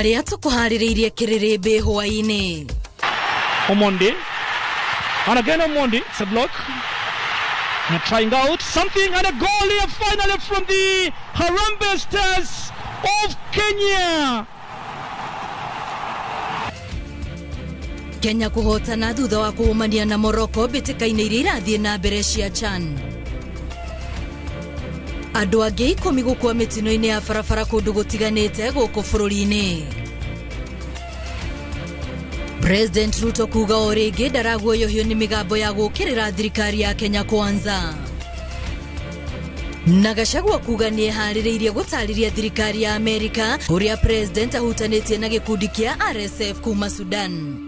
Marĩa tũkũharĩrĩirie kĩrĩrĩmbĩ hwaĩ-inĩ. Omondi. And again Omondi, it's a block. And trying out something and a goal here finally from the Harambee Stars of Kenya. Kenya kũhotana thutha wa kũhũmania na Morocco mbĩtĩka-inĩ iria irathiĩ na mbere cia CHAN. Andũ angĩ 10 gũkua mĩtino-inĩ ya barabara kũndũ gũtiganĩte gũkũ bũrũri-inĩ. President Ruto kuga o rĩngĩ ndaraguoyohio nĩ mĩgambo ya gũũkĩrĩra thirikari ya Kenya Kwanza. Na Gachagua kuga nĩeharĩrĩirie gũtarĩria thirikari ya Amerika ũrĩa president ahutanĩtie na gĩkundi kĩa RSF kuma Sudan.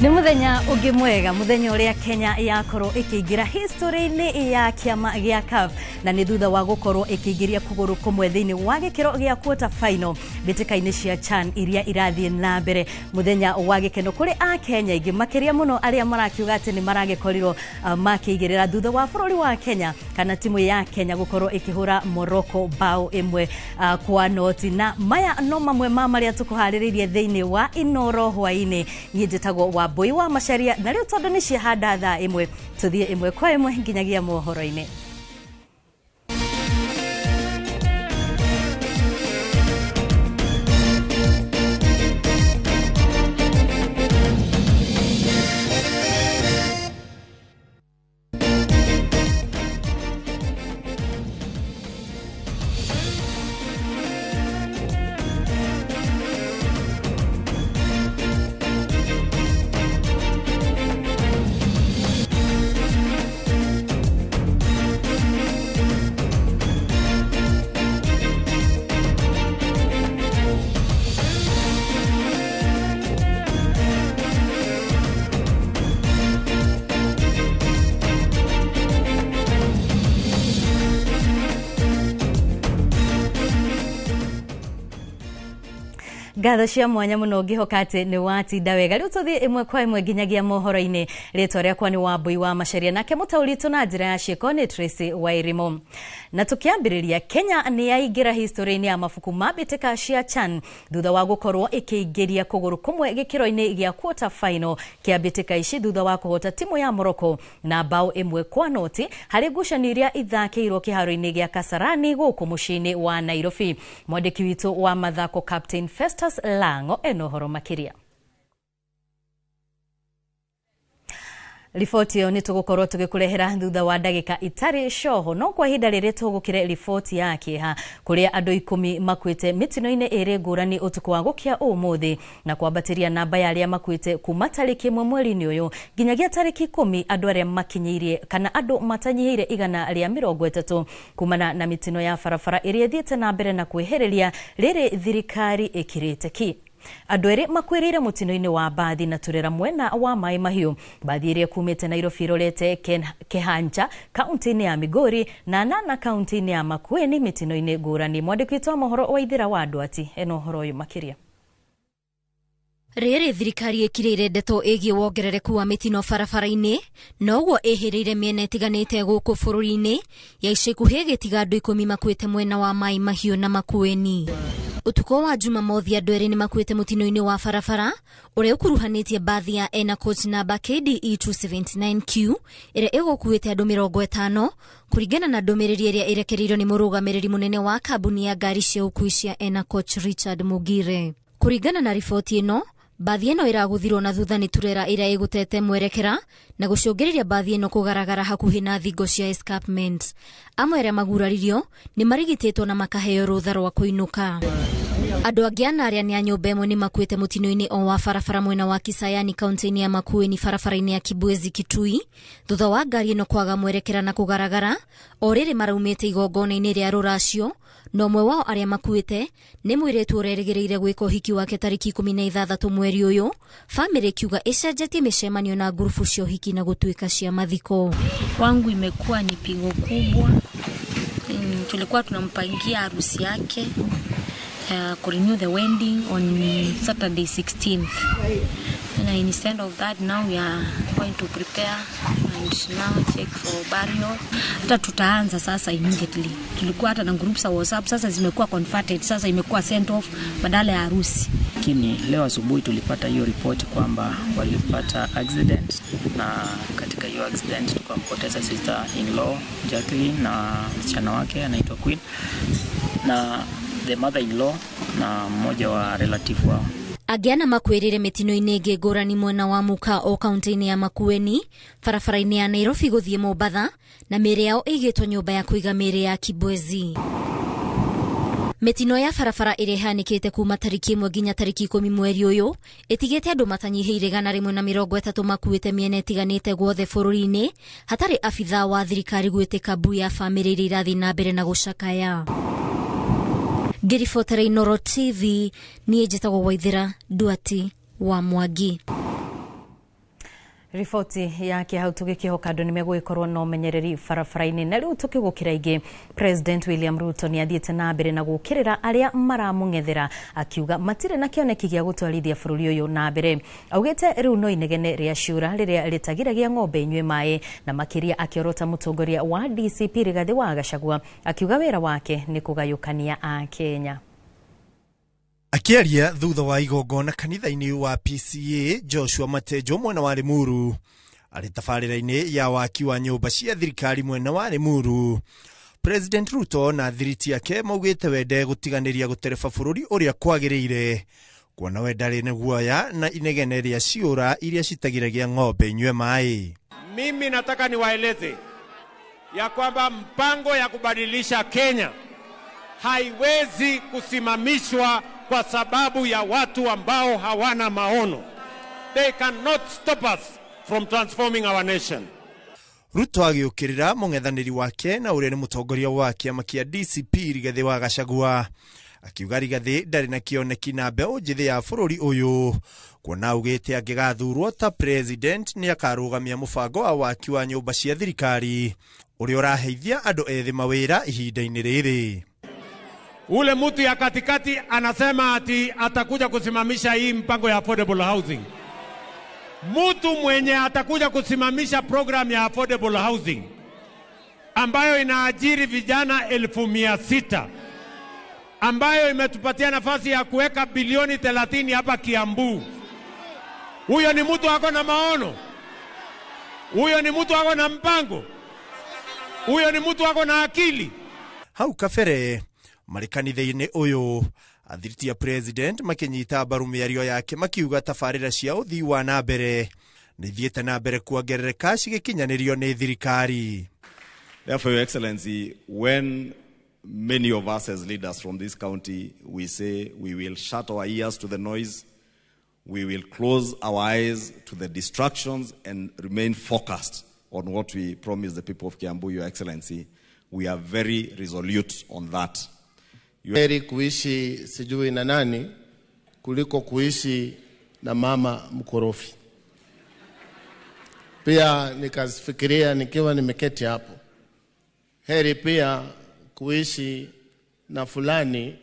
Nĩ mũthenya ũngĩ mwega, mũthenya ũrĩa Kenya yakorwo ĩkĩingĩra history-inĩ ya kĩama gĩa CAF, na nĩ thutha wa gũkorwo ĩkĩingĩria kũgũrũ kũmwe thĩinĩ wa gĩkĩro gĩa quarter final mbĩtĩka-inĩ cia CHAN iria irathiĩ na mbere. Mũthenya wa gĩkeno kũrĩ Akenya aingĩ, makĩria mũno arĩa marakiuga atĩ nĩ maragĩkorirwo makĩigĩrĩra thutha wa bũrũri wa Kenya kana timu ya Kenya gũkorwo ĩkĩhũra Morocco bao 1-0. Na maya no mamwe ma marĩa tũkũharĩrĩirie thĩinĩ wa Inoro hwaĩ-inĩ. Niĩ njĩtagwo Wambui wa Macharia, na rĩu tondũ nĩ ciahanda thaa 1 tũthiĩ 1 kwa 1 nginyagia mohoro-inĩ. Ngatho cia mwanya mũno ngĩhoka atĩ nĩ watinda wega. Rĩu tũthiĩ 1 kwa 1 nginyagia mohoro-inĩ. Rĩtwa rĩakwa nĩ Wambui wa Macharia, nake mũtaũri witũ na njĩra ya ciĩko nĩ Tracy Wairimu. Na tũkĩambĩrĩria, Kenya nĩ yaingĩra history-inĩ ya mabuku ma mbĩtĩka cia CHAN thutha wa gũkorwo ĩkĩingĩria kũgũrũ kũmwe gĩkĩro-inĩ gĩa quarter final kĩa mbĩtĩka ici thutha wa kũhota timu ya Morocco na bao 1-0 harĩ ngucanio iria ithakĩirwo kĩharo-inĩ gĩa Kasarani gũkũ mũciĩ-inĩ wa Nairobi. Mwandĩki witũ wa mathako Captain Festus Lango eno horo makĩria. Riboti ĩyo nĩ tũgũkorwo tũgĩkũrehera thutha wa ndagĩka itarĩ coho, no kwa ihinda rĩrĩ tũgũkĩre riboti ya kĩeha kũrĩa andũ 10 makuĩte mĩtino-inĩ ĩrĩ ngũrani ũtukũ wa gũkĩa ũmũthĩ, na kwambatĩria namba ya arĩa makuĩte kuma tarĩki 1 mweri-inĩ ũyũ nginyagia tarĩki 10 andũ arĩa makinyĩirie kana andũ matanyihĩire 130 kumana na mĩtino ya barabara ĩrĩa ĩthiĩte na mbere na kwĩhĩrĩria rĩrĩ thirikari ĩkirĩte ki. Andũ erĩ makuĩrĩire mũtino-inĩ wa mbathi na turera mwena wa Maĩ Mahiũ. Mbathi ĩrĩa kumĩte Nairobi ĩrorete Kehancha kaunti-inĩ ya Migori na Nana kaunti-inĩ ya Makueni mĩtino-inĩ ngũrani. Mwandĩki witũ wa mohoro wa Ithira wa Ndwati ena ũhoro ũyũ makĩria. Rĩrĩ thirikari ĩkirĩire ndeto ĩgiĩ wongerereku wa mĩtino barabara-inĩ, noguo ĩhĩrĩire mĩena ĩtiganĩte gũkũ bũrũri-inĩ ya ica ikuhĩ ĩgĩtiga andũ 10 makuĩte mwena wa Maĩ Mahiũ na Makueni. Ũtukũ wa Jumamothi andũ erĩ nĩ makuĩte mũtino-inĩ wa barabara ũrĩa ũkuruhanĩtie mbathi ya Ena Coach namba KDE 279Q ĩrĩa ĩgũkuĩte andũ 50 kũringana na ndũmĩrĩri ĩrĩa ĩrekereirio nĩ mũrũgamĩrĩri mũnene wa kambuni ya ngari cia ũkuui cia Ena Coach Richard Mugire. Kũringana na riboti ĩno, mbathi ĩno ĩragũthirwo na thutha nĩ turera ĩrĩa ĩgũtete mwerekera na gũcũngĩrĩria mbathi ĩno kũgaragara hakuhĩ na thingo cia escarpment. Amwe arĩa maguraririo nĩ marigitĩtwo na makaheo rũtha rwa kũinũka. Andũ angĩ ana arĩa nĩ a nyũmba ĩmwe nĩ makuĩte mũtino-inĩ o wa barabara mwena wa Kisayani kaunti-inĩ ya Makueni barabara-inĩ ya Kibwezi Kitui thutha wa ngari ĩno kwaga mwerekera na kũgaragara o rĩrĩ maraumĩte igongona-inĩ rĩa rũracio, na ũmwe wao arĩa makuĩte nĩ mũirĩtu ũrerĩgĩrĩire gwĩka ũhiki wake tarĩki 16 mweri ũyũ, famĩlĩ ĩkiuga ĩcenjetie mĩcemanio na ngurubu cia ũhiki na gũtuĩka cia mathiko. Kwangu imekuwa ni pigo kubwa. Tulikuwa tunampangia harusi yake kurenew the wedding on Saturday 16th. And instead of that, now we are going to prepare and now check for burial. Hata tutaanza sasa immediately. Tulikuwa hata na groups za WhatsApp, sasa zimekuwa converted, sasa imekuwa sent off badala ya harusi. Lakini leo asubuhi tulipata hiyo ripoti kwamba walipata accident, na katika hiyo accident tukampoteza sister in law Jacqueline na msichana wake anaitwa Queen na the mother in law na mmoja wa relative wao. Angĩ ana makuĩrĩre mĩtino-inĩ ĩngĩ ngũrani mwena wa Muka o kaunti-inĩ ya Makueni, barabara-inĩ ya Nairobi gũthiĩ Mombatha, na mĩĩrĩ yao ĩigĩtwo nyũmba ya kũiga mĩĩrĩ ya Kibwezi. Mĩtino ya barabara ĩrĩa ĩhanĩkĩte kuma tarĩki 1 nginya tarĩki 10 mweri ũyũ ĩtigĩte andũ matanyihĩire 130 makuĩte mĩena ĩtiganĩte guothe bũrũri-inĩ, hatarĩ abithaa wa thirikari gwĩtĩka mbu ya bamĩrĩ iria irathiĩ na mbere na gũcakaya. Ngĩribotera Inooro TV, niĩ njĩtagwo Waithera Nduati wa Mwangi. Riboti yake hau tũgĩkĩhoka andũ nĩmegũgĩkorwo na ũmenyereri barabara-inĩ. Na rĩu tũkĩgũkĩra ingĩ, President William Ruto nĩ athiĩte na mbere na gũkĩrĩra arĩa maramũng'ethera, akiuga matirĩ na kĩoneki gĩa gũtwarithia bũrũri ũyũ na mbere. Augĩte rĩu no inegene rĩa ciũra rĩrĩa rĩtagiragia ng'ombe inyue maĩ, na makĩria akĩorota mũtongoria wa DCP Rigathĩ wa Gachagua, akiuga wĩra wake nĩ kũgayũkania Akenya. Akĩaria thutha wa igongona kanitha-inĩ wa PCA Joshua Matejo mwena wa Limuru, arĩ tabarĩra-inĩ ya waki wa nyũmba cia thirikari mwena wa Limuru, President Ruto na thiriti yake maugĩte wende gũtiganĩria gũtereba bũrũri ũrĩa kwagĩrĩire, kuona we ndarĩ na guoya na inegene rĩa ciũra iria citagiragia ng'ombe inyue maĩ. Mimi nataka niwaeleze ya kwamba mpango ya kubadilisha Kenya haiwezi kusimamishwa kwa sababu ya watu ambao hawana maono. They cannot stop us from transforming our nation. Ruto agĩũkĩrĩra mũng'ethanĩri wake na ũrĩa nĩ mũtongoria wa kĩama kĩa DCP Rigathĩ wa Gachagua, akiuga Rigathĩ ndarĩ na kĩoneki na mbeũ njĩthĩ ya bũrũri ũyũ, kuona augĩte angĩgathurwo ta president nĩ akarũgamia mũbango wa waki wa nyũmba cia thirikari ũrĩa ũraheithia andũ ethĩ mawĩra ihinda-inĩ rĩrĩ. Ule mtu ya katikati anasema ati atakuja kusimamisha hii mpango ya affordable housing. Mtu mwenye atakuja kusimamisha program ya affordable housing ambayo inaajiri vijana 600,000, ambayo imetupatia nafasi ya kuweka bilioni 30 hapa Kiambu, huyo ni mtu ako na maono? Huyo ni mtu ako na mpango? Huyo ni mtu ako na akili? Hau kabere marĩ kanitha-inĩ ũyũ, athiriti ya president makĩnyita mbaru mĩario yake makiuga tabarĩra cia ũthii wa na mbere nĩ ithiĩte na mbere kuongerereka cigĩkinyanĩrio nĩ thirikari. Therefore, Your Excellency, when many of us as leaders from this county, we say we will shut our ears to the noise, we will close our eyes to the distractions and remain focused on what we promised the people of Kiambu, Your Excellency. We are very resolute on that. Heri kuishi sijui na nani kuliko kuishi na mama mkorofi. Pia nikafikiria nikiwa nimeketi hapo, heri pia kuishi na fulani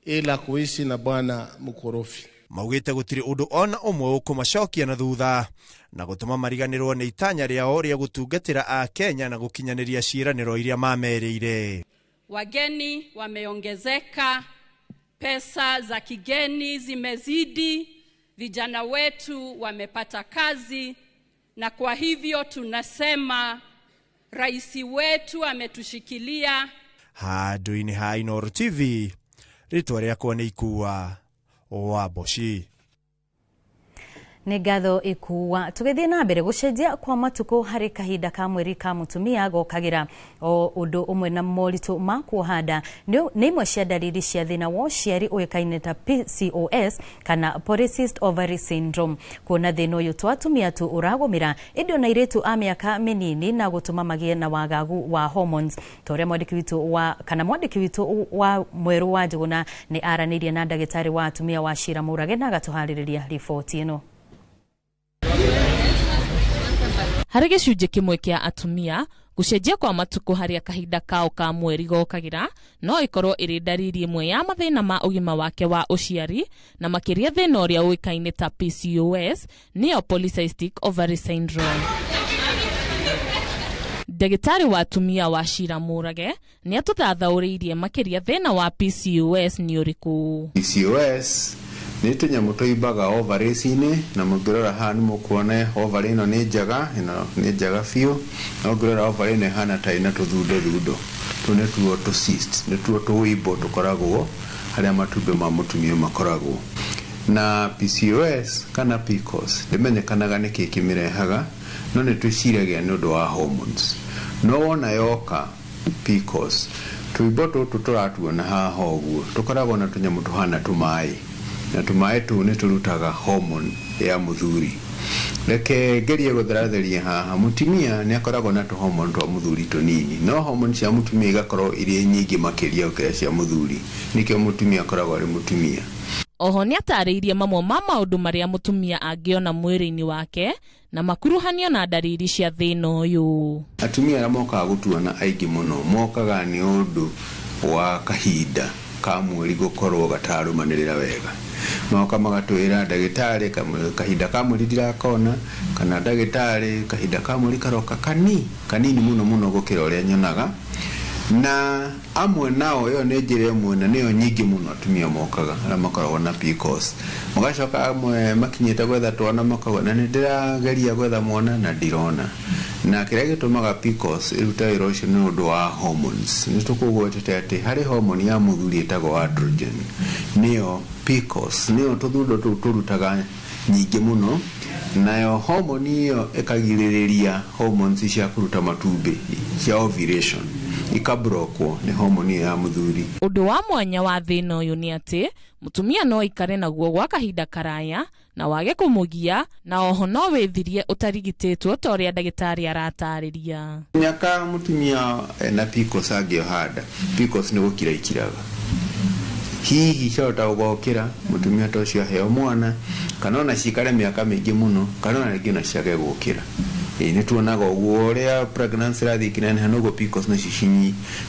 ila kuishi na bwana mkorofi. Maugĩte gũtirĩ ũndũ ona ũmwe ũkũmacokia na thutha na gũtũma mariganĩrwo nĩ itanya rĩao rĩa gũtungatĩra Akenya na gũkinyanĩria ciĩranĩro iria mamerĩire. Wageni wameongezeka, pesa za kigeni zimezidi, vijana wetu wamepata kazi, na kwa hivyo tunasema rais wetu ametushikilia. Handũ-inĩ ha Inooro TV, rĩtwa rĩakwa nĩ Ikua wa Mboci. Nĩ ngatho Ikua. Tũgĩthiĩ na mbere, gũcenjia kwa matukũ harĩ kahinda ka mweri ka mũtumia gokagĩra o ũndũ ũmwe na moritũ ma kuoha nda nĩ imwe cia ndariri cia thĩna wa ũciari ũĩkaine ta PCOS kana Polycystic Ovary Syndrome. Kuona thĩna ũyũ to atumia tu ũragũmĩra, ĩndĩ ona airĩtu a mĩaka mĩnini na gũtũma magĩe na wagagu wa hormones. Ta ũrĩa mwandĩki witũ wa kana mwandĩki witũ wa Mwerũ wa Njũgũna nĩ aranĩirie na ndagĩtarĩ wa atumia wa Shira Mũrage na agatũharĩrĩria riboti ĩno. Harĩ gĩcunjĩ kĩmwe kĩa atumia, Gũcenjia kwa matukũ harĩa kahinda kao ka mweri gokagĩra no ĩkorwo ĩrĩ ndariri ĩmwe ya mathĩna ma ũgima wake wa ũciari, na makĩria thĩna ũrĩa ũĩkaine ta PCOS, nĩyo polycystic ovary syndrome. Ndagĩtarĩ wa atumia wa Shira Mũrage nĩ atũthathaũrĩirie makĩria thĩna wa PCOS nĩ ũrĩkũ. PCOS nĩ tũnyamũ tũimbaga ovaries-inĩ, na mũngĩrora haha nĩ mũkuona ovary ĩno nĩ njega, ĩno nĩ njega biũ, no ũngĩrora ovary ĩno ĩhana ta ĩna tũthundo thundo, tũu nĩtuo tũ cyst, nĩtuo tũimbo tũkoragwo harĩa matumbĩ ma mũtumia makoragwo. Na PCOS kana PCOS ndĩmenyekanaga nĩkĩ kĩmĩrehaga, no nĩ twĩciragia nĩ ũndũ wa hormones. No wona yoka PCOS, tũimbo tũtũ tũratuona haha ũguo tũkoragwo na tũnyamũ tũhana tũmaĩ, na tũmaĩ tũu nĩ tũrutaga hormone ya mũthuri. Reke ngerie gũtheratheria haha, mũtumia nĩ akoragwo na tũhormone twa mũthuri tũnini, no hormone cia mũtumia igakorwo irĩ nyingĩ makĩria gũkĩra cia mũthuri, nĩkĩo mũtumia akoragwo arĩ mũtumia. Oho nĩ atarĩirie mamwe ma maũndũ marĩa mũtumia angĩona mwĩrĩ-inĩ wake na makuruhanio na ndariri cia thĩna ũyũ. Atumia arĩa mokaga gũtuona aingĩ mũno mokaga nĩ ũndũ wa kahinda ka mweri gũkorwo gatarũmanĩrĩra wega. Moka magatwĩra ndagĩtarĩ kahinda ka mweri ndirakona, kana ndagĩtarĩ kahinda ka mweri karoka kanini mũno mũno gũkĩra ũrĩa nyonaga. Na amwe nao ĩyo nĩ njĩra ĩmwe na nĩyo nyingĩ mũno atumia mokaga arĩa makoragwo na PCOS. Magacoka amwe makinyĩte gwetha twana makauga na nĩ ndĩrageria gwetha mwana na ndirona. Na kĩrĩa gĩtũmaga PCOS ĩrute wĩra ũcio nĩ ũndũ wa hormones. Nĩ tũkũgwetete atĩ harĩ hormone ya mũthuri ĩtagwo androgen, nĩyo PCOS, nĩyo tũthundo tũu tũrutaga nyingĩ mũno, nayo hormone ĩyo ĩkagirĩrĩria hormones cia kũruta matumbĩ cia ovulation, ikabrokwo nĩ hormone ĩyo ya mũthuri. Ũndũ wa mwanya wa thĩna ũyũ nĩ atĩ mũtumia no aikare naguo gwa kahinda karaya na wage kũmũgia, na oho no wĩthirie ũtarigitĩtwo ta ũrĩa ndagĩtarĩ aratarĩria. Nyaka mũtumia ena PCOS angĩoha nda, PCOS nĩ gũkira ikiraga. Hihi ciahota gũgokĩra mũtumia ta ũcio aheo mwana, kana ona cikare mĩaka mĩingĩ mũno, kana ona rĩngĩ ona ciage gũkĩra. Nĩ tuonaga ũguo ũrĩa pregnancy ĩrathiĩ ĩkĩneneha noguo PCOS nacio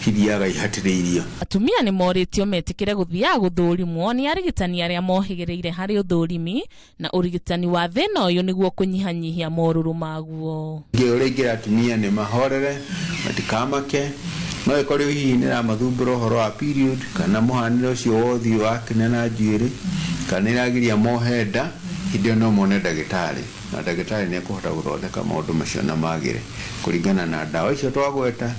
cithiaga ihatĩrĩirio. Atumia nĩ morĩtio metĩkĩre gũthiaga gũthũrimwo nĩ arigitani arĩa mohĩgĩrĩire harĩ ũthũrimi na ũrigitani wa thĩna ũyũ nĩguo kũnyihanyihia morũrũ maguo. Ũrĩa ingĩra atumia nĩ mahorere, matikamake, no ĩkorwo hihi nĩ ĩramathumbũra ũhoro wa period, kana mũhanĩre ũcio wa ũthiũ wa kĩne na njuĩrĩ, kana ĩragiria mohe nda, hĩndĩ ĩyo no mone ndagĩtarĩ, na ndagĩtarĩ nĩ ekũhota gũthondeka maũndũ macio na magĩre kũringana na ndawa icio twagweta,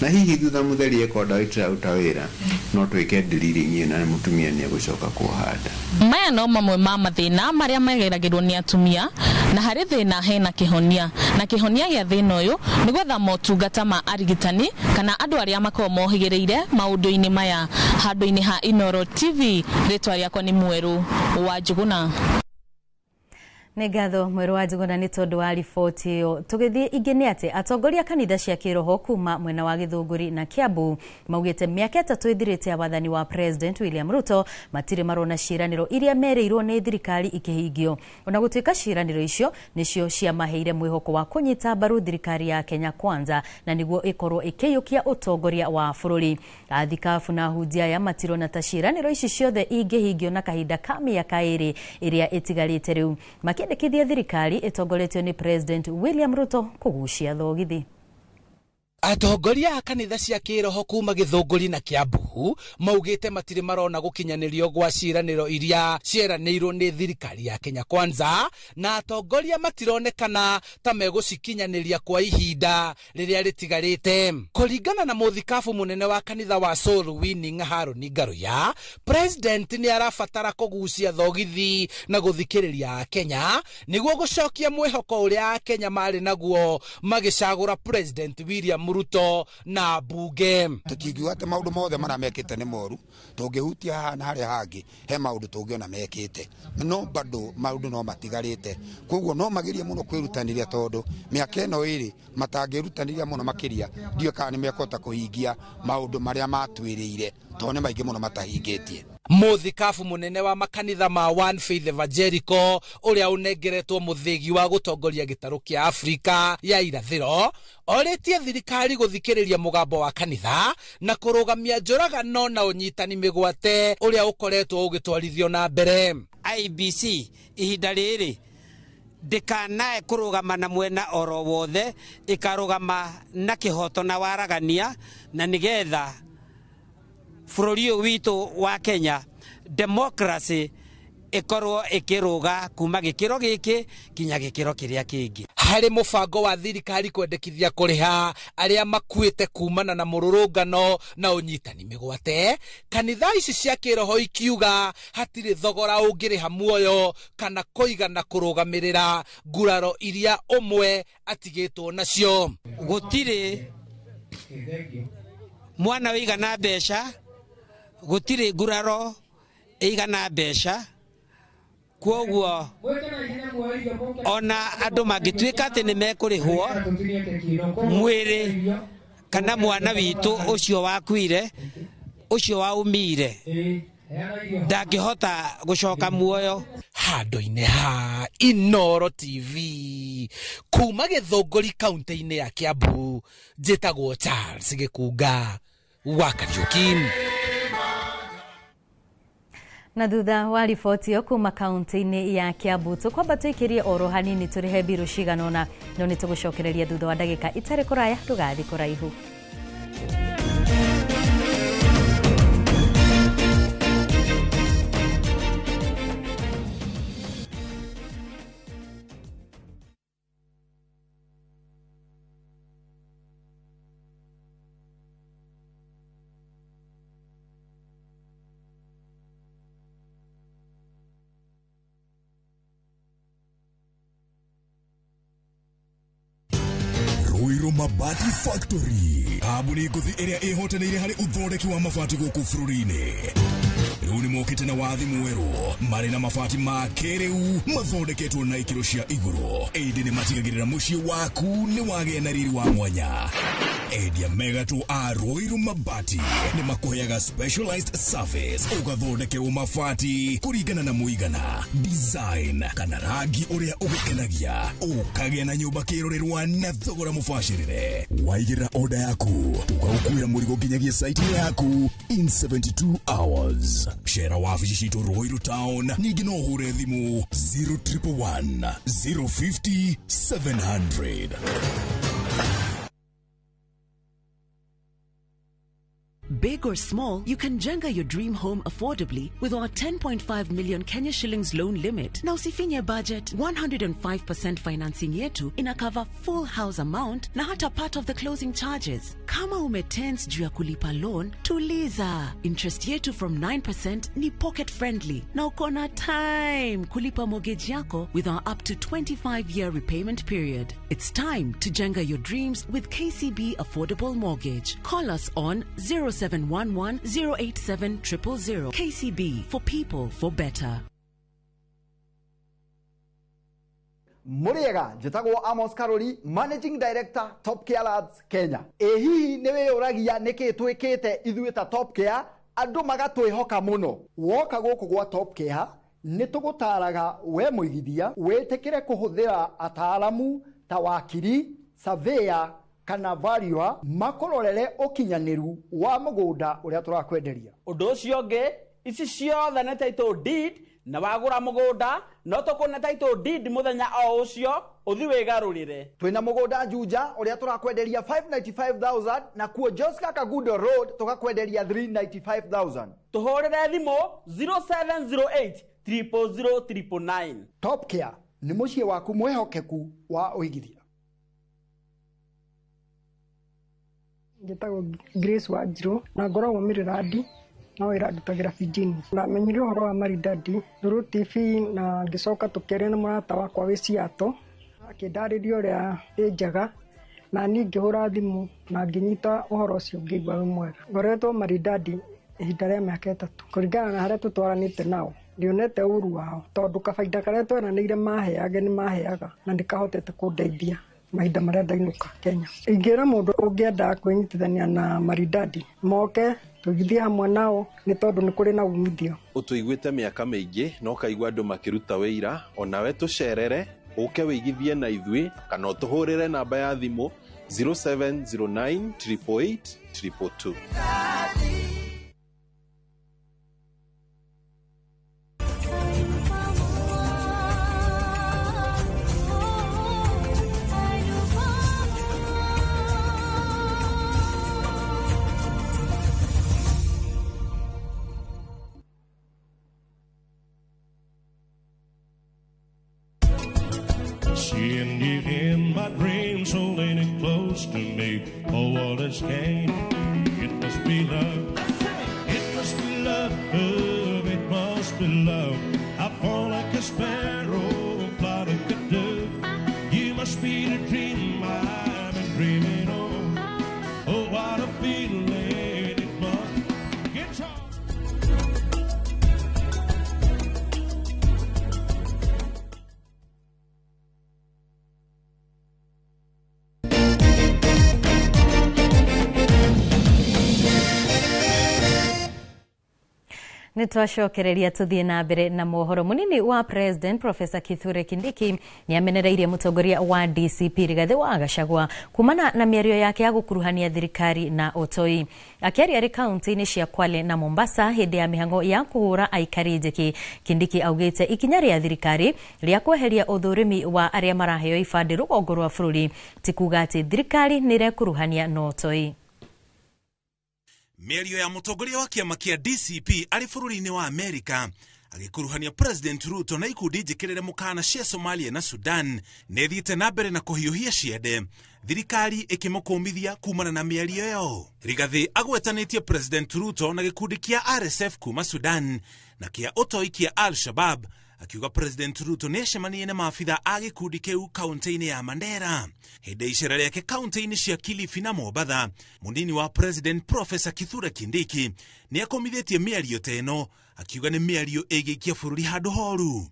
na hihi thutha mũtheri ĩkorwo ndawa itiraruta wĩra, no twĩke drilling ĩyo na mũtumia nĩ egũcoka kuoha nda. Maya no mamwe ma mathĩna marĩa mageragĩrwo nĩ atumia, na harĩ thĩna hena kĩhonia, na kĩhonia gĩa thĩna ũyũ nĩ gwetha motungata ma arigitani kana andũ arĩa makoragwo mohĩgĩrĩire maũndũ-inĩ maya. Handũ-inĩ ha Inooro TV, rĩtwa rĩakwa nĩ Mwerũ wa Njũgũna. Nĩ ngatho Mwerũ wa Njũgũna nĩ tondũ wa riboti ĩyo. Tũgĩthiĩ ingĩ nĩ atĩ atongoria kanitha cia kĩroho kuma mwena wa Gĩthũngũri na Kiambu maugĩte mĩaka 3 ĩthirĩte ya wathani wa President William Ruto matirĩ marona ciĩranĩro iria merĩirwo nĩ thirikari ikĩhingio. Ona gũtuĩka ciĩranĩro icio nĩcio ciamaheire mwĩhoko wa kũnyita mbaru thirikari ya Kenya Kwanza na nĩguo ĩkorwo ĩkĩiyũkia ũtongoria wa bũrũri. Athikabu na ahunjia aya matirona ta ciĩranĩro ici ciothe ingĩhingio na kahinda ka mĩaka 2 ĩrĩa ĩtigarĩte rĩu. Makĩendekithia thirikari ĩtongoretio nĩ President William Ruto kũgucia thogithi. Atongoria a kanitha cia kĩroho kuma Gĩthũngũri na Kiambu maugĩte matirĩ marona gũkinyanĩrio gwa ciĩranĩro iria cieranĩirwo nĩ thirikari ya Kenya Kwanza, na atongoria matironekana ta megũcikinyanĩria kwa ihinda rĩrĩa rĩtigarĩte. Kũringana na mũthikabu mũnene wa kanitha wa Soul Winning Harũni Ngaruya, President nĩ arabatara kũgucia thogithi na gũthikĩrĩria Akenya nĩguo gũcokia mwĩhoko ũrĩa Akenya marĩ naguo magĩcagũra President William Ruto na bunge. Tũtingiuga atĩ maũndũ mothe marĩa mekĩte nĩ moru, tũngĩhutia haha na harĩa hangĩ he maũndũ tũngĩona mekĩte, no bado maũndũ no matigarĩte. Koguo no magerie mũno kwĩrutanĩria, tondũ mĩaka ĩno ĩrĩ matangĩrutanĩria mũno makĩria, ndiũĩ kana nĩ mekũhota kũhingia maũndũ marĩa matwĩrĩire. Tondũ nĩ maingĩ mũno matahingĩtie. Mũthikabu mũnene wa makanitha ma One Faith Evangelical ũrĩa ũnengeretwo mũthĩgi wa gũtongoria gĩtarũ kĩa Afrika ya irathĩro orĩtie thirikari gũthikĩrĩria mũgambo wa kanitha na kũrũgamia njũragano na ũnyitani mĩgwate ũrĩa ũkoretwo ũgĩtwarithio na mbere. IBC ihinda rĩrĩ ndĩkanae kũrũgama na mwena oro wothe, ĩkarũgama na kĩhoto na waragania, na nĩgetha bũrũri ũyũ witũ wa Kenya democracy ĩkorwo ĩkĩrũga kuma gĩkĩro gĩkĩ kinya gĩkĩro kĩrĩa kĩngĩ. Harĩ mũbango wa thirikari kwendekithia kũrĩha arĩa makuĩte kumana na mũrũrũngano na ũnyitani mĩgwate, kanitha ici cia kĩroho ikiuga hatirĩ thogora ũngĩrĩha muoyo kana kũigana kũrũgamĩrĩra nguraro iria ũmwe atigĩtwo nacio. Gũtirĩ mwana ũigana mbeca, gũtirĩ nguraro ĩigana mbeca, kwoguo ona andũ mangĩtuĩka atĩ nĩ mekũrĩhwo mwĩrĩ kana mwana witũ ũcio wakuire, ũcio waumire, ndangĩhota gũcoka muoyo. Handũ-inĩ ha Inooro TV kuma Gĩthũngũri kaunti-inĩ ya Kiambu, njĩtagwo Charles Gĩkunga wa Kariuki. Na thutha wa riboti ĩyo kuma kaunti-inĩ ya Kiambu, tũkwamba tũikĩrie oro hanini tũrĩhe mbirũ cigana ũna, no nĩ tũgũcokereria thutha wa ndagĩka itarĩ kũraya. Ndũgathiĩ kũraihu. Ruiru Mabati Factory, kambuni ngũthi ĩrĩa ĩhotanĩire harĩ ũthondeki wa mabati gũkũ bũrũri-inĩ. Rĩu nĩ mokĩte na wathi mwerũ, marĩ na mabati ma kĩrĩu mathondeketwo na ikĩro cia igũrũ, ĩndĩ nĩ matigagĩrĩra mũciĩ waku nĩ wagĩa na riri wa mwanya. Endia megatũ a Ruiru Mabati nĩ makũheaga specialized service, ũgathondekerwo mabati kũringana na mũigana, design kana rangi ũrĩa ũgũkenagia, ũkagĩa na nyũmba kĩrorerwa na thogora mũbacĩrĩre. Waigĩrĩra order yaku, tũgagũkuĩra mũrigo nginyagia site yaku in 72 hours. Cera wabici citũ Ruiru Town, ningĩ no ũhũre thimũ 0111 050 700. Big or small, you can jenga your dream home affordably with our 10.5 million Kenya shillings loan limit. Na usifinye budget, 105% financing yetu ina cover full house amount na hata part of the closing charges. Kama umetense juu ya kulipa loan, tuliza. Interest yetu from 9% ni pocket friendly. Na uko na time kulipa mortgage yako with our up to 25-year repayment period. It's time to jenga your dreams with KCB Affordable Mortgage. Call us on 0711 087 000. KCB, for people, for better. Mũrĩega, njĩtagwo Amos Karori, Managing Director, Top Care Labs Kenya. Ĩ hihi nĩ wĩyũragia nĩkĩ twĩkĩte ithuĩ ta Top Care andũ magatwĩhoka mũno? Woka gũkũ gwa Top Care nĩ tũgũtaraga we mũigithia wĩtĩkĩre kũhũthĩra ataaramu ta wakiri, surveyor kana valuer makũrorere ũkinyanĩru wa mũgũnda ũrĩa tũrakwenderia. Ũndũ ũcio ũngĩ, ici ciothe nĩ title deed, na wagũra mũgũnda no tũkũne title deed mũthenya o ũcio ũthi wĩgarũrĩre. Twĩna mũgũnda Juja ũrĩa tũrakwenderia 595,000, na kuo Joska Kagundo Road tũgakwenderia 395,000. Tũhũrĩre thimũ 0708 000 999. Top Care nĩ mũciĩ waku mwĩhokeku wa ũigithia. Njĩtagwo Grace Wanjirũ na ngoragwo Mĩrĩrandi, no wĩra ndutagĩra Virginia. Ndamenyire ũhoro wa Maridadi through TV na ngĩcoka tũkĩaria na mũrata wakwa wĩ Seattle, akĩndarĩria ũrĩa ĩ njega, na niĩ ngĩhũra thimũ na ngĩnyita ũhoro ũcio ngĩigua wĩ mwega. Ngoretwo Maridadi ihinda rĩa mĩaka 3 kũringana na harĩa tũtwaranĩte nao. Ndionete ũru wao tondũ kabaida karĩa tweranĩire maheage nĩ maheaga na nĩkahotete kũndeithia mahinda marĩa ndainũka Kenya. Ingĩra mũndũ ũngĩenda kwĩnyitithania na Maridadi moke Tũigithie hamwe nao nĩ tondũ nĩ kũrĩ na umithio. Ũtũiguĩte mĩaka mĩingĩ na ũkaigua andũ makĩruta wĩira, onawe tũcerere, ũke wĩigithie na ithuĩ kana ũtũhũrĩre namba ya thimũ 0709 888 222. Seeing you in my dreams, holding it close to me. Oh, what is gain? It must be love. It must be love. It must be love. I fall like a sparrow, fly like a dove. You must be the dream I've been dreaming of. Oh, what a feeling it must. Guitar. Nĩ twacokereria tũthiĩ na mbere na mohoro. Mũnini wa President Professor Kithure Kindiki nĩ amenereirie mũtongoria wa DCP Rigathĩ wa Gachagua kumana na mĩario yake ya gũkuruhania thirikari na ũtoi. Akĩaria arĩ kaunti-inĩ cia Kwale na Mombasa hĩndĩ ya mĩhang'o ya kũhũra aikari njeki, Kindiki augĩte ikinya rĩa thirikari rĩa kweheria ũthũrimi wa arĩa maraheo ibandĩ rũgongo rwa bũrũri ti kuga atĩ thirikari nĩ ĩrekuruhania na ũtoi. Mĩario ya mũtongoria wa kĩama kĩa DCP arĩ bũrũri-inĩ wa Amerika agĩkuruhania President Ruto na ikundi njĩkĩrĩre mũkana cia Somalia na Sudan nĩ ĩthiĩte na mbere na kũhiũhia ciende, thirikari ĩkĩmũkũmithia kumana na mĩario ĩyo. Rigathĩ agwetanĩtie President Ruto na gĩkundi kĩa RSF kuma Sudan na kĩa ũtoi kĩa Al-Shabab, akiuga President Ruto nĩ acemanirie na maabitha a gĩkundi kĩu kaunti-inĩ ya Mandera. Hĩndĩ ya icera rĩake kaunti-inĩ cia Kilifi na Mombatha, mũnini wa President Professor Kithure Kindiki nĩ akomithĩtie mĩario ta ĩno, akiuga nĩ mĩario ĩgĩikia bũrũri handũ horu.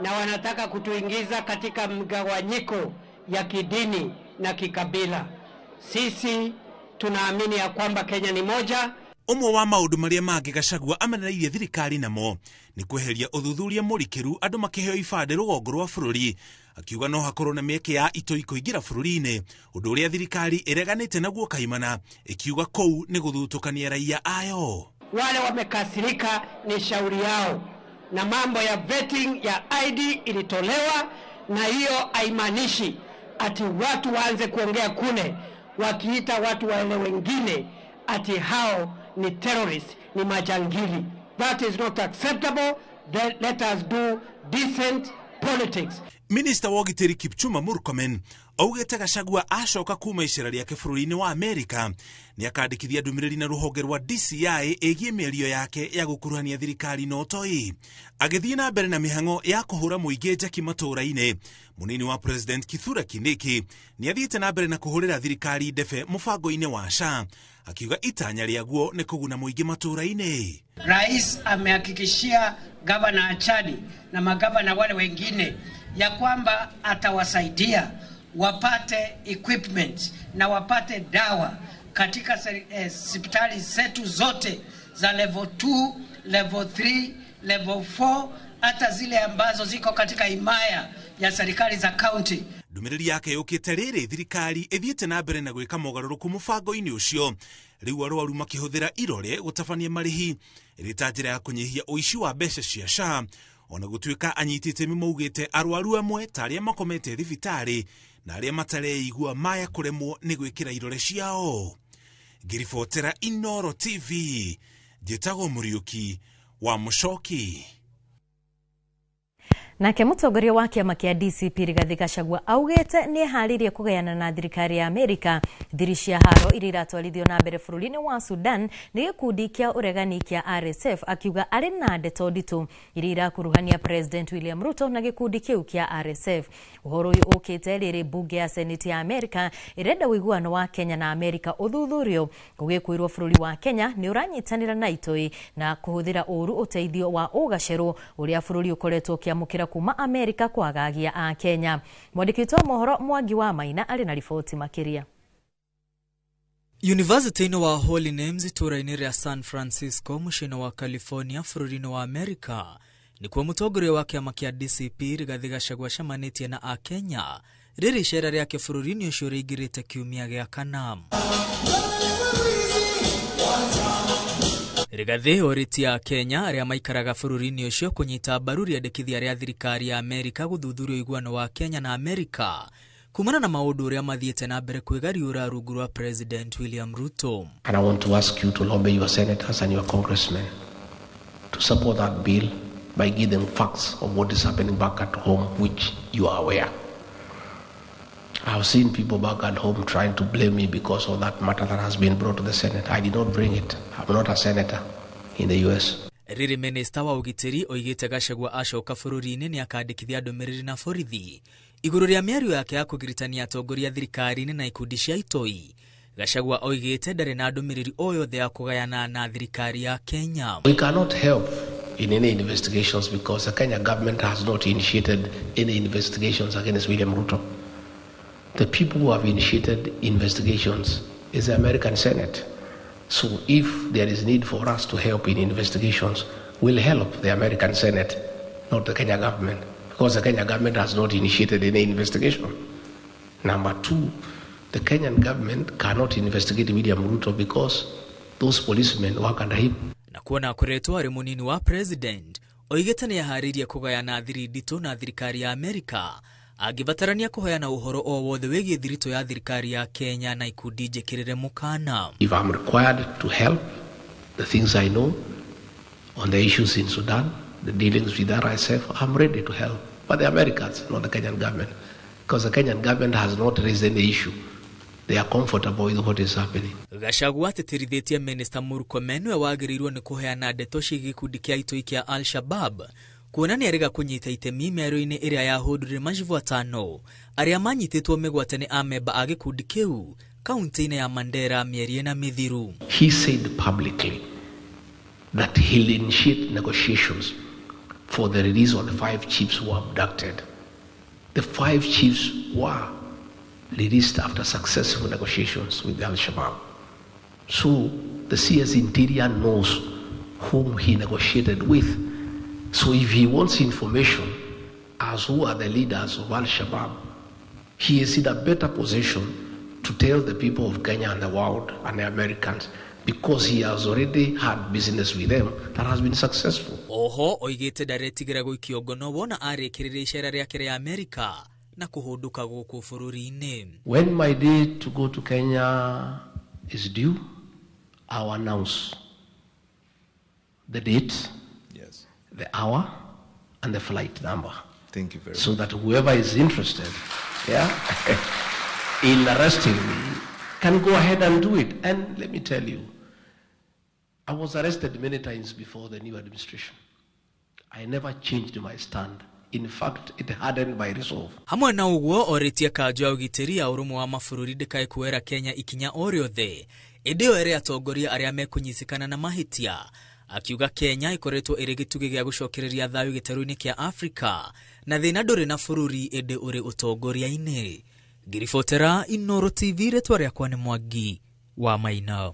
Na wanataka kutuingiza katika mgawanyiko ya kidini na kikabila. Sisi tunaamini ya kwamba Kenya ni moja. Ũmwe wa maũndũ marĩa mangĩ Gachagua amenereirie thirikari namo nĩ kweheria ũthuthuria mũrikĩru andũ makĩheo ibandĩ rũgongo rwa bũrũri, akiuga no hakorwo na mĩeke ya itoi kũingĩra bũrũri-inĩ, ũndũ ũrĩa thirikari ĩreganĩte naguo kaimana, ĩkiuga kũu nĩ gũthutũkania raia ayo. Wale wamekasirika ni shauri yao, na mambo ya vetting ya ID ilitolewa, na hiyo haimaanishi ati watu waanze kuongea kule wakiita watu wale wengine ati hao ni terrorists, ni majangili. That is not acceptable. Then let us do decent politics. Minister wa ũgitĩri Kipchumba Murkomen augĩte Gachagua acoka kuma icera rĩake bũrũri-inĩ wa Amerika nĩ akandĩkithia ndũmĩrĩri na rũhonge rwa DCI ĩgiĩ mĩario yake ya gũkuruhania thirikari na ũtoi. Agĩthiĩ na mbere na mĩhang'o ya kũhũra mũingĩ njeki matũũra-inĩ, mũnini wa President Kithure Kindiki nĩ athiĩte na mbere na kũhũrĩra thirikari ndebe mũbango-inĩ wa SHA, akiuga itanya rĩaguo nĩ kũguna mũingĩ matũũra-inĩ. Rais amehakikishia Gavana Achani na magavana wale wengine ya kwamba atawasaidia wapate equipment na wapate dawa katika hospitali zetu zote za level 2, level 3, level 4, hata zile ambazo ziko katika himaya ya serikali za county. Ndũmĩrĩri yake yũkĩte rĩrĩ thirikari ĩthiĩte na mbere na gwĩka mogarũrũku mũbango-inĩ ũcio, rĩu arwaru makĩhũthĩra irore gũtabania marĩhi ĩrĩ ta njĩra ya kũnyihia ũici wa mbeca cia SHA, ona gũtuĩka anyiti itemi maugĩte arwaru amwe ta arĩa makomete thibitarĩ na arĩa matareigua maya kũremwo nĩ gwĩkĩra irore ciao. Ngĩribotera Inooro TV, njĩtagwo Mũriũki wa Mũcoki. Nake mũtongoria wa kĩama kĩa DCP Rigathĩ Gachagua augĩte nĩ eharĩirie kũgayana na thirikari ya Amerika thiri cia haro iria iratwarithio na mbere bũrũri-inĩ wa Sudan nĩ gĩkundi kĩa ũregani kĩa RSF, akiuga arĩ na ndeto nditũ iria irakuruhania President William Ruto na gĩkundi kĩu kĩa RSF. Ũhoro ũyũ ũkĩte rĩrĩ mbunge ya Senate ya Amerika ĩrenda ũiguano wa Kenya na Amerika ũthuthurio, gũgĩkwĩrwo bũrũri wa Kenya nĩ ũranyitanĩra na itoi na kũhũthĩra ũru ũteithio wa ũgacerũ ũrĩa bũrũri ũkoretwo ũkĩamũkĩra kuma Amerika kwagagia a Kenya. Mwandĩki witũ wa mohoro Mwangi wa Maina arĩ na riboti makĩria. University-inĩ wa Holy Names itũũra-inĩ rĩa San Francisco mũciĩ-inĩ wa California bũrũri-inĩ wa Amerika nĩkuo mũtongoria wa kĩama kĩa DCP Rigathi Gachagua acemanĩtie na Akenya rĩrĩ icera rĩake bũrũri-inĩ ũcio rĩingĩrĩte kiumia gĩa kana. Rigathi orĩtie Akenya arĩa maikaraga bũrũri-inĩ ũcio kũnyita mbaru rĩendekithia rĩa thirikari ya Amerika gũthuthuria ũiguano wa Kenya na Amerika kumana na maũndũ ũrĩa mathiĩte na mbere kwĩgariũra rungu rwa President William Ruto. And I want to ask you to lobby your senators and your congressmen to support that bill by giving them facts of what is happening back at home, which you are aware. I have seen people back at home trying to blame me because of that matter that has been brought to the Senate. I did not bring it. I'm not a senator in the US. Rĩrĩ minista wa ũgitĩri oigĩte Gachagua acoka bũrũri-inĩ nĩ akandĩkithia ndũmĩrĩri na borithi igũrũ rĩa mĩario yake ya kũgiritania atongoria thirikari-inĩ na ikundi cia itoi. Gachagua oigĩte ndarĩ na ndũmĩrĩri o yothe ya kũgayana na thirikari ya Kenya. We cannot help in any investigations because the Kenya government has not initiated any investigations against William Ruto. The people who have initiated investigations is the American Senate. So if there is need for us to help in investigations, we'll help the American Senate, not the Kenya government, because the Kenya government has not initiated any investigation. Number two, the Kenyan government cannot investigate William Ruto because those policemen work under him. Na kuona akoretwo arĩ mũnini wa president oigĩte nĩ aharĩirie kũgayana thiri nditũ na thirikari ya Amerika angĩbatarania kũheana ũhoro o wothe wĩgiĩ thiritũ ya thirikari ya Kenya na ikundi njĩkĩrĩre mũkana. If I'm required to help the things I know on the issues in Sudan, the dealings with RSF, I'm ready to help. But the Americans, not the Kenyan government, because the Kenyan government has not raised any issue. They are comfortable with what is happening. Gachagua atĩtĩrithĩtie Minister Murkomen nĩwe wagĩrĩirwo nĩ kũheana ndeto ciĩgiĩ gĩkundi kĩa itoi kĩa Al-Shabab kuona nĩ arega kũnyita itemi mĩario-inĩ ĩrĩa yahũndũrire macibu atano arĩa manyitĩtwo mĩgwate nĩ amemba a gĩkundi kĩu kaunti-inĩ ya Mandera mĩeri ĩna mĩthiru. He said publicly that he'll initiate negotiations for the release of the 5 chiefs who were abducted. The 5 chiefs were released after successful negotiations with Al-Shabaab. So the CS Interior knows whom he negotiated with. So if he wants information as who are the leaders of Al-Shabaab, he is in a better position to tell the people of Kenya and the world and the Americans, because he has already had business with them that has been successful. Oho oigĩte ndaretigĩra gũikio ngono wona arĩkĩrĩria icera rĩake rĩa Amerika na kũhũndũka gũkũ bũrũri-inĩ. When my day to go to Kenya is due, I'll announce the date, yes, the hour, and the flight number. Thank you very so much. That whoever is interested, yeah, in arresting me can go ahead and do it. And let me tell you, I was arrested many times before the new administration. I never changed my stand. In fact, it hardened my resolve. Hamwe na ũguo orĩtie kanjũ ya ũgitĩri ya ũrũmwe wa mabũrũri ndĩkae kuoera Kenya ikinya o rĩothe ĩndĩ ĩyo ĩrĩ atongoria arĩa mekũnyitĩkana na mahĩtia, akiuga Kenya ĩkoretwo ĩrĩ gĩtugĩ gĩa gũcokereria thayũ gĩtarũ-inĩ kĩa Afrika na thĩna ndũrĩ na bũrũri ĩndĩ ũrĩ ũtongoria-inĩ. Ngiribotera Inoro TV, rĩtwa rĩakwa nĩ Mwangi wa Maina.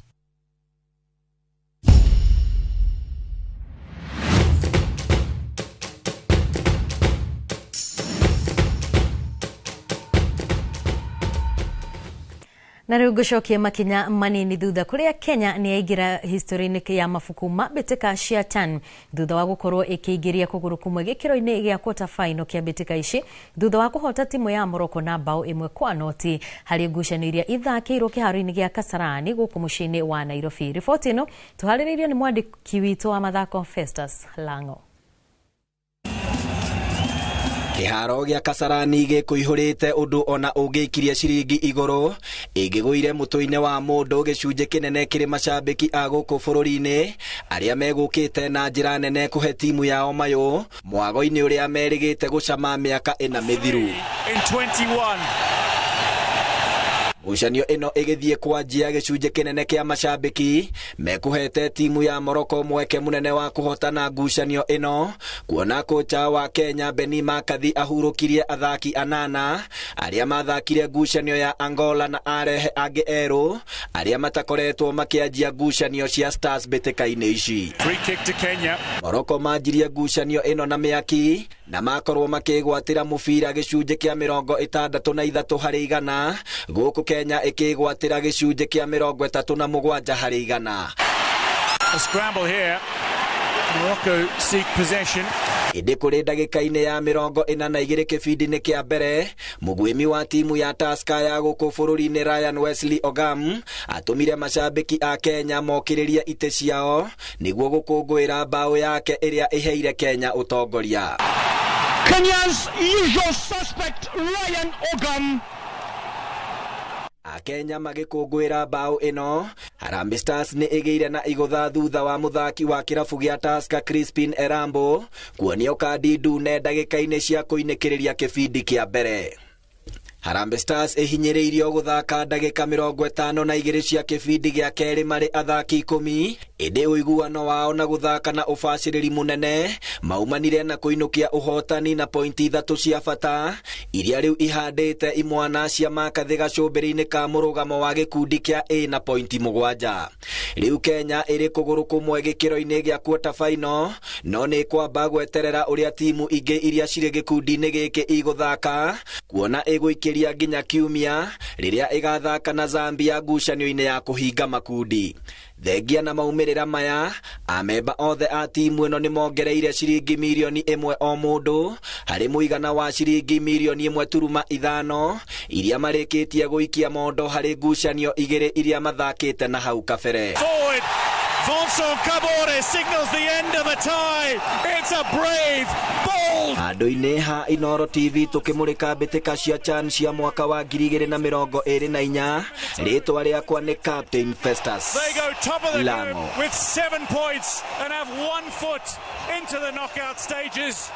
Na rĩu ngũcokie makinya manini thutha kũrĩa Kenya nĩ yaingĩra history-inĩ ya mabuku ma mbĩtĩka cia CHAN thutha wa gũkorwo ĩkĩingĩria kũgũrũ kũmwe gĩkĩro-inĩ gĩa quarter final kĩa mbĩtĩka ici thutha wa kũhota timu ya Morocco na bao 1-0 harĩ ngucanio iria ithakĩirwo kĩharo-inĩ gĩa Kasarani gũkũ mũciĩ-inĩ wa Nairobi. Riboti ĩno tũharĩrĩirio nĩ mwandĩki witũ wa mathako Festus Lango. Kĩharo gĩa Kasarani gĩkũihũrĩte ũndũ ona ũngĩikiria ciringi igũrũ ĩngĩgũire mũtwe-inĩ wa mũndũ gĩcunjĩ kĩnene kĩrĩ macambĩki a gũkũ bũrũri-inĩ arĩa megũkĩte na njĩra nene kũhe timu yao mayũ mwago-inĩ ũrĩa merĩgĩte gũcama mĩaka ĩna mĩthiru. Ngucanio ĩno ĩgĩthiĩ kwanjia gĩcunjĩ kĩnene kĩa macambĩki mekũhete timu ya Morocco mweke mũnene wa kũhotana ngucanio ĩno, kuona kocha wa Kenya Benni McCarthy ahurũkirie athaki 8 arĩa mathakire ngucanio ya Angola na arehe angĩ erũ arĩa matakoretwo makĩanjia ngucanio cia Stars mbĩtĩka-inĩ ici. Free kick to Kenya. Morocco manjirie ngucanio ĩno na mĩaki na makorwo makĩgwatĩra mũbira gĩcunjĩ kĩa 63 harĩ igana, gũkũ Kenya ĩkĩgwatĩra gĩcunjĩ kĩa 37 harĩ igana. A scramble here. Morocco seek possession. Ĩndĩ kũrĩ ndagĩka-inĩ ya 42 kĩbindi-inĩ kĩa mbere, mũguĩmi wa timu ya Tusker ya gũkũ bũrũri-inĩ Ryan Wesley Ogam atũmire macambĩki a Kenya mokĩrĩrie itĩ ciao nĩguo gũkũngũĩra mbaũ yake ĩrĩa ĩheire Kenya ũtongoria. Kenya's usual suspect Ryan Ogam. Akenya magĩkũngũĩra mbaũ ĩno, Harambee Stars nĩ ĩgĩire na igũtha thutha wa mũthaki wa kĩrabu gĩa Tusker Crispin Erambo kuonio kandi ndune ndagĩka-inĩ cia kũinĩkĩrĩria kĩbindi kĩa mbere. Harambee Stars ĩhinyĩrĩirio gũthaka ndagĩka 52 cia kĩbindi gĩa kerĩ marĩ athaki 10, ĩndĩ ũiguano wao na gũthaka na ũbacĩrĩri mũnene maumanire na kũinũkia ũhotani na pointi 3 cia bata iria rĩu ihandĩte imwana cia McCarthy gacũmbĩrĩ-inĩ ka mũrũgamo wa gĩkundi kĩa A na pointi 7. Rĩu Kenya ĩrĩ kũgũrũ kũmwe gĩkĩro-inĩ gĩa quarter final, no nĩ kwamba gweterera ũrĩa timu ingĩ iria cirĩ gĩkundi-inĩ gĩkĩ igũthaka, kuona ĩgũikĩria nginya kiumia rĩrĩa ĩgathaka na Zambia ngucanio-inĩ ya kũhinga makundi. Thengia na maumĩrĩra maya, amemba othe a timu ĩno nĩ mongereire ciringi mirioni 1 o mũndũ harĩ mũigana wa ciringi mirioni 1.5 iria marĩkĩtie gũikia mondo harĩ ngucanio 2 iria mathakĩte na hau kabere. Forward, Vincent Kabore signals the end of a tie. It's a brave, bold. Handũ-inĩ ha Inoro TV tũkĩmũrĩka mbĩtĩka cia CHAN cia mwaka wa 2024, rĩtwa rĩakwa nĩ Captain Festus They go top of the Lango. group with 7 points and have 1 foot into the knockout stages.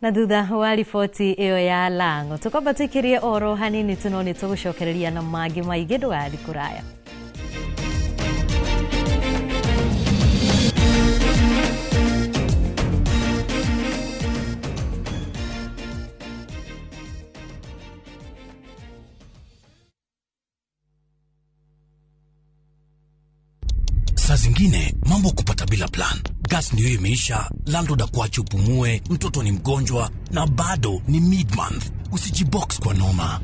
Na thutha wa riboti ĩyo ya Lango tũkwamba tũikĩrie oro hanini tu, no nĩ tũgũcokereria na mangĩ maingĩ, ndũgathiĩ kũraya. Saa zingine mambo kupata bila plan. Gas ndio imeisha, landlord akuache upumue, mtoto ni mgonjwa na bado ni mid-month. Usijibox kwa noma.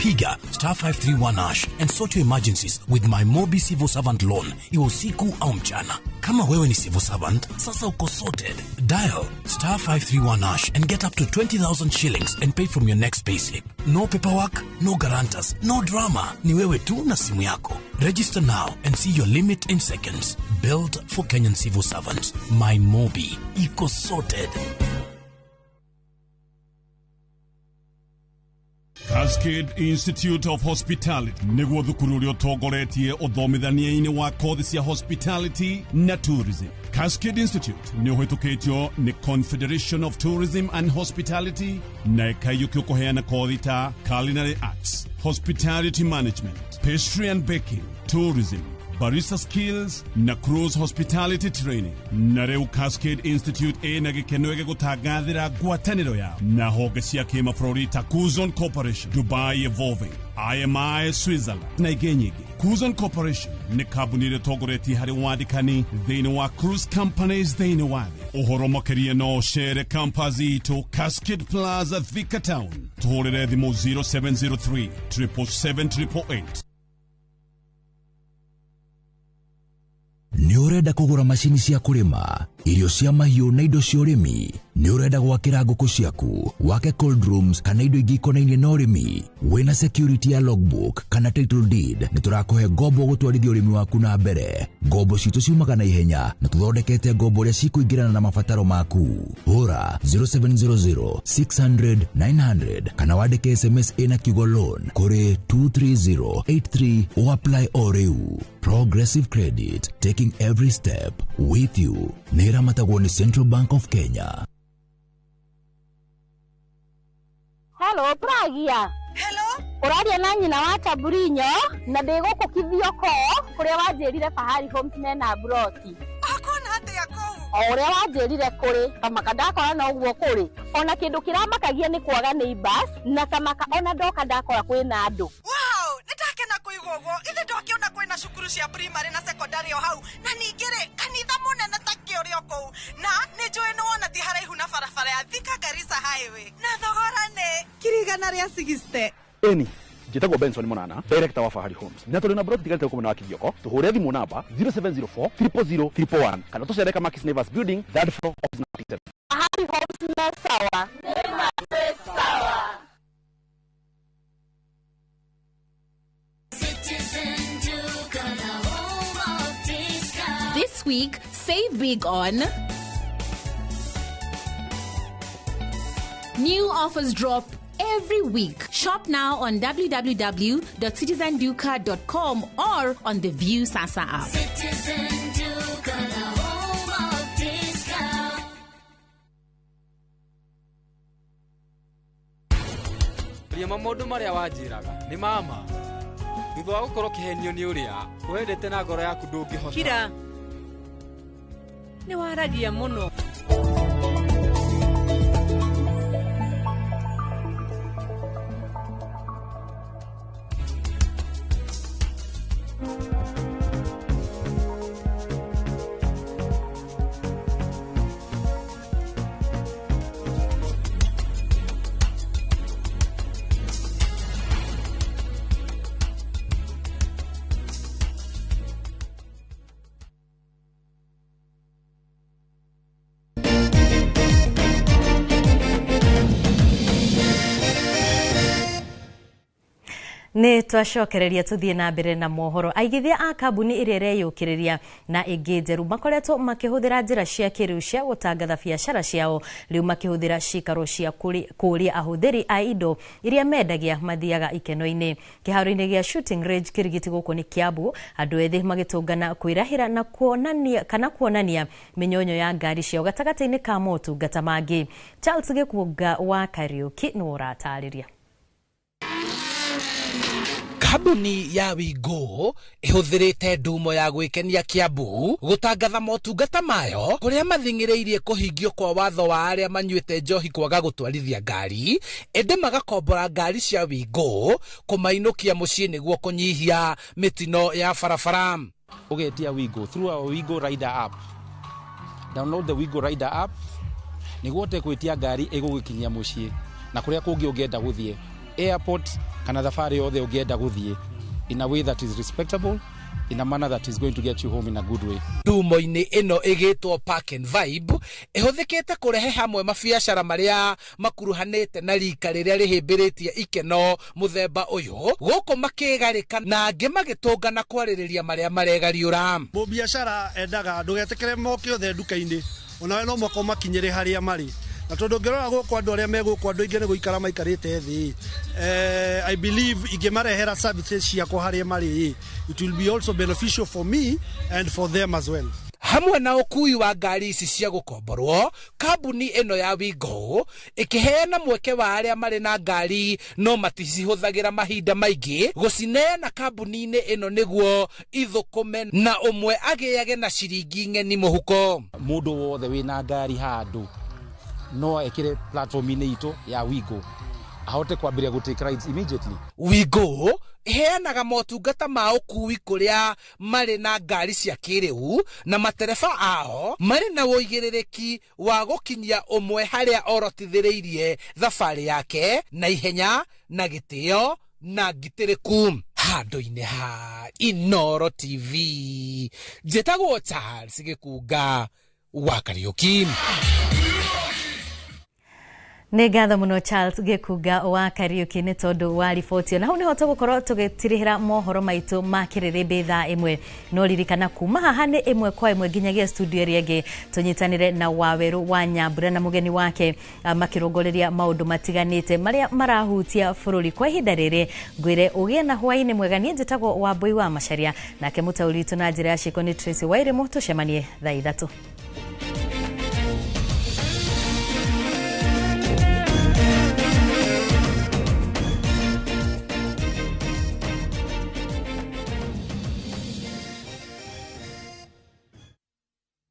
Piga star 531 hash and sort your emergencies with my Mobi Civil Servant Loan, iwe usiku au mchana. Kama wewe ni civil servant, sasa uko sorted. Dial star 531 hash and get up to 20,000 shillings and pay from your next payslip. No paperwork, no guarantors, no drama. Ni wewe tu na simu yako. Register now and see your limit in seconds. Built for Kenyan civil servants. My Mobi. Iko sorted. Cascade Institute of Hospitality nĩguo thukuru ũrĩa ũtongoretie ũthomithania-inĩ wa kothi cia hospitality na tourism. Cascade Institute nĩ ũhĩtũkĩtio nĩ Confederation of Tourism and Hospitality na ĩkaiyũkio kũheana kothi ta culinary arts, hospitality management, pastry and baking, tourism, barista skills na cruise hospitality training. Na rĩu Cascade Institute ĩna gĩkeno gĩgũtangathĩra ngwatanĩro yao na honge cia kĩmabũrũri ta Kuzon Corporation, Dubai Evolving, IMI Switzerland na ingĩ nyingĩ. Kuzon Corporation nĩ kambuni ĩrĩa ĩtongoretie harĩ wandĩkani thĩinĩ wa cruise companies thĩinĩ wa thĩ. Ũhoro makĩria no ũcere campus itũ Cascade Plaza, Thika Town. Tũhũrĩre thimũ 0703 777 888. Nĩ ũrenda kũgũra macini cia kũrĩma, Irio cia mahiũ na indo cia ũrĩmi. Nĩ ũrenda gwakĩra ngũkũ ciaku, wake cold rooms kana indo ingĩ ikonainie na ũrĩmi. Wĩna security ya logbook kana title deed, nĩ tũrakũhe ngombo gũtwarithia ũrĩmi waku na mbere. Ngombo citũ ciumaga na ihenya na tũthondekete ngombo ũrĩa cikũingĩrana na mabataro maku. Hũra 0700 600 900 kana wandĩke SMS ĩna kiugo loan kũrĩ 23083 ũapply o rĩu. Progressive Credit, taking every step with you. Nĩ ĩramatagwo nĩ Central Bank of Kenya. Hello, Pragia. Hello. Ũraria na nyina wa Taburinyo na ndĩ gũkũ Kithioko kũrĩa wanjĩrire Fahari Homes mena mburoti. Akona atĩa kũu? O ũrĩa wanjĩrire kũrĩ, kamaka ndakora no ũguo kũrĩ. Ona kĩndũ kĩramakagia nĩ kwaga neighbors na kamaka ona ndoka ndakora kwĩna andũ. Wow, nĩndakena kũigua ũguo. Ithe ndwakĩona kwĩna cukuru cia primary na secondary o hau na ningĩ rĩ kanitha mũnene ta kĩ ũrĩ o kũu na nĩ njũĩ nĩ wona ti haraihu na barabara ya Thika Garissa Highway na thogora nĩ 160,000. Eni njĩtagwo Benson Munana, director wa Fahari Homes, na tũrĩ na broti tigarĩte gũkũ mwena wa Kithioko. Tũhũre thimũ namba 0704 000 111 kana tũcere Kamakis Neighbors Building, third floor, office number 7. Fahari Homes me sawa. Nĩ sawa. This week, save big on new offers drop every week. Shop now on www.citizenduka.com or on the View Sasa app. Citizen Duka, the home of discount. Rĩama maũndũ marĩa wanjĩraga nĩ mama thutha wa gũkorwo kĩhenio nĩ ũrĩa wendete na ngoro yaku ndũngĩhota. Kira, nĩ waragia mũno. Nĩ twacokereria tũthiĩ na mbere na mohoro. Aigithia a kambuni ĩrĩa ĩreyũkĩrĩria na ĩngĩ njerũ makoretwo makĩhũthĩra njĩra cia kĩrĩu cia gũtangatha biacara ciao, rĩu makĩhũthĩra cikaro cia kũria ahũthĩri a indo iria mendagia mathiaga ikeno-inĩ. Kĩharo-inĩ gĩa Shooting Range Kĩrigiti gũkũ nĩ Kiambu, andũ ethĩ magĩtũngana kwĩrahĩra na kuonania kana kuonania mĩnyonyo ya ngari ciao gatagatĩ-inĩ ka motungata mangĩ. Charles Gĩkunga wa Kariũki nĩwe ũratarĩria. Kambuni ya Wigo ĩhũthĩrĩte ndumo ya gwĩkenia Kiambu gũtangatha motungata mayo kũrĩa mathing'ĩrĩirie kũhingio kwa watho wa arĩa manyuĩte njohi kwaga gũtwarithia ngari, ĩndĩ magakombora ngari cia Wigo kũmainũkia mũciĩ nĩguo kũnyihia mĩtino ya barabara. Ũgetia Wigo through our Wigo Rider app. Download the Wigo Rider app nĩguo ũhote gwĩtia ngari ĩgũgũkinyia mũciĩ na kũrĩa kũngĩ ũngĩenda gũthiĩ, airport kana thabarĩ yothe ũngĩenda gũthiĩ, in a way that is respectable, in a manner that is going to get you home in a good way. Ndumo-inĩ ĩno ĩgĩtwo Park and Vibe ĩhũthĩkĩte kũrehe hamwe mabiacara marĩa makuruhanĩte na rika rĩrĩa rĩhĩmbĩrĩtie ikeno mũthemba ũyũ, gũkũ makĩgarĩka na angĩ magĩtũngana kwarĩrĩria marĩa maregariũra. Mũbiacara endaga ndũgetĩkĩre moke othe nduka-inĩ, onawe no mũhaka ũmakinyĩre harĩa marĩ. Na tondũ ũngĩrora gũkũ andũ arĩa me gũkũ andũ aingĩ nĩ gũikara maikarĩte thĩ, I believe ingĩmarehera services ciakwa harĩa marĩ, it will be also beneficial for me and for them as well. Hamwe na ũkui wa ngari ici cia gũkomborwo, kambuni ĩno ya Wigo ĩkĩheana mweke wa arĩa marĩ na ngari no maticihũthagĩra mahinda maingĩ gũcineana kambuni-inĩ ĩno nĩguo ithũkũme na ũmwe agĩage na ciringi ng'eni mũhuko. Mũndũ wothe wĩna ngari handũ no ekire platform-inĩ itũ ya Wigo ahote kwambĩrĩria gũ take rides immediately. Wigo iheanaga motungata ma ũkui kũrĩa marĩ na ngari cia kĩrĩu na matereba ao marĩ na ũigĩrĩrĩki wa gũkinyia ũmwe harĩa orotithĩrĩirie thabarĩ yake na ihenya na gĩtĩo na ngitĩrĩku. Handũ-inĩ ha Inooro TV, njĩtagwo Charles Gĩkunga Wa Kariuki. Nĩ ngatho mũno Charles Gĩkunga wa Kariuki nĩ tondũ wa riboti ĩyo. Na hau nĩho tũgũkorwo tũgĩtirihĩra mohoro maitũ ma kĩrĩrĩmbĩ thaa 1. No ririkana kuma haha nĩ 1 kwa 1 nginyagia studio ĩrĩa ĩngĩ tũnyitanĩre na Wawerũ wa Nyambura na mũgeni wake makĩrongoreria maũndũ matiganĩte marĩa marahutia bũrũri. Kwa ihinda rĩrĩ ngwĩre ũgĩe na hwaĩ-inĩ mwega. Niĩ njĩtagwo Wambui wa Macharia, nake mũtaũri witũ na njĩra ya ciĩko nĩ Tracy Wairimu. Tũcemanie thaa 3.